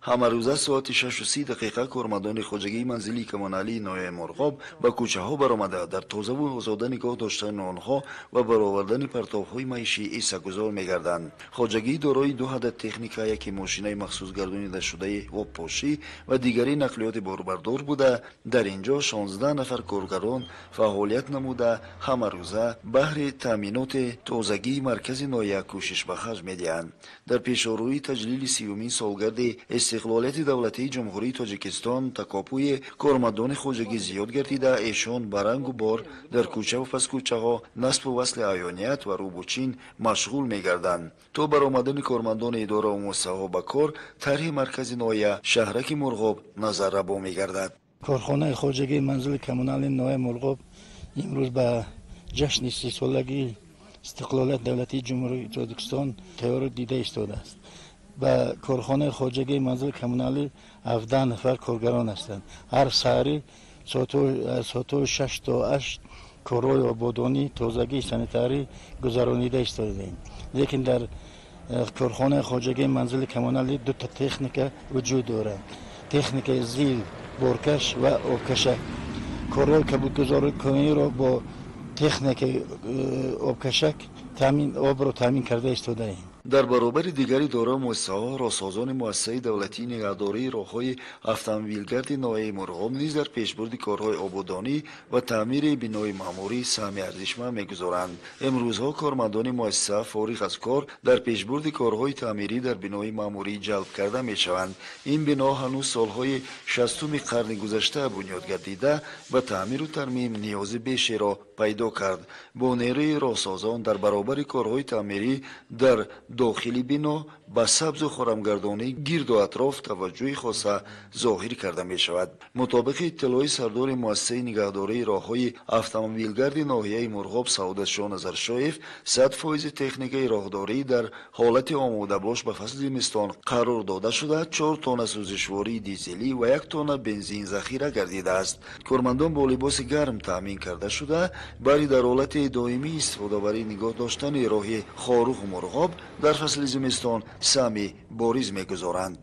Ҳамарӯза соати 6:30 кормандони хоҷагии манзилии коммуналии ноҳияи Мурғоб ба кӯчаҳо баромада, дар тозаву озода нигоҳ доштани онҳо ва баровардани партовҳои маишӣ ҳиссагузор мегарданд. Хоҷагӣ дорои ду адад техника, яке мошинаи махсус гардонидашудаи обпошӣ ва дигари нақлиёти борбардор буда, дар ин ҷо 16 нафар коргарон фаъолият намуда, ҳамарӯза баҳри таъминоти тозагии маркази ноҳия кӯшиш ба харҷ медиҳанд. Дар пешорӯи таҷлили 30-умин солгарди истиқлолияти давлатии Ҷумҳурии Тоҷикистон такопӯи кормандони хоҷагӣ зиёд гардида, эшон ба рангу бор дар кӯчаву паскӯчаҳо, насбу васли аёният ва рӯбучин машғул мегарданд. То баромадани кормандони идораву муассисаҳо ба кор, тарҳи маркази ноҳия шаҳраки Мурғоб назаррабо мегардад. Корхонаи хоҷагии манзили коммуналии ноҳияи Мурғоб имрӯз ба ҷашни 30-солагии истиқлолияти давлатии Ҷумҳурии Тоҷикистон тайёрӣ дида истодааст. Ба корхонаи хоҷагии манзили коммуналӣ 17 нафар коргарон ҳастанд. Ҳар саҳарӣ соатҳои 6 то 8 корҳои ободонӣ, тозагии санитарӣ гузаронида истодаем. Лекин дар корхонаи хоҷагии манзили коммуналӣ дута техника вуҷуд дорад: техникаи зил, боркаш ва обкашак. Корҳои кабудгузорикуниро бо техникаи обкашак обро таъмин карда истодаем. Дар баробари дигар идора муассисаҳо, роҳсозони муассисаи давлатии нигаҳдории роҳҳои автомобилгарди ноҳияи Мурғоб низ дар пешбурди корҳои ободонӣ ва таъмири бинои маъмурӣ саҳми арзишманд мегузоранд. Имрӯзҳо кормандони муассиса фориғ аз кор дар пешбурди корҳои таъмирӣ дар бинои маъмурӣ ҷалб карда мешаванд. Ин бино ҳанӯз солҳои 60-уми қарни гузашта бунёд гардида, ба таъмиру тармим ниёзи бешеро пайдо кард. Бо нерӯи роҳсозон дар баробари корҳои таъмирӣ дар дохили бино ба сабзу хорамгардонии гирду атроф таваҷҷӯҳи хоса зоҳир карда мешавад. Мутобиқи иттилои сардори муассисаи нигаҳдории роҳҳои автомобилгарди ноҳияи Мурғоб Саодатшоҳ Назаршоев, 100% техникаи роҳдорӣ дар ҳолати омодабош ба фасли зимистон қарор дода шуда, 4 тонна сӯзишвории дизелӣ ва 1 тонна бензин захира гардидааст. Кормандон бо либоси гарм таъмин карда шуда, бари дар ҳолати доимӣ истифодабарӣ нигоҳ доштани роҳи Хоруғу Мурғоб дар фасли зимистон саҳми бориз мегузоранд.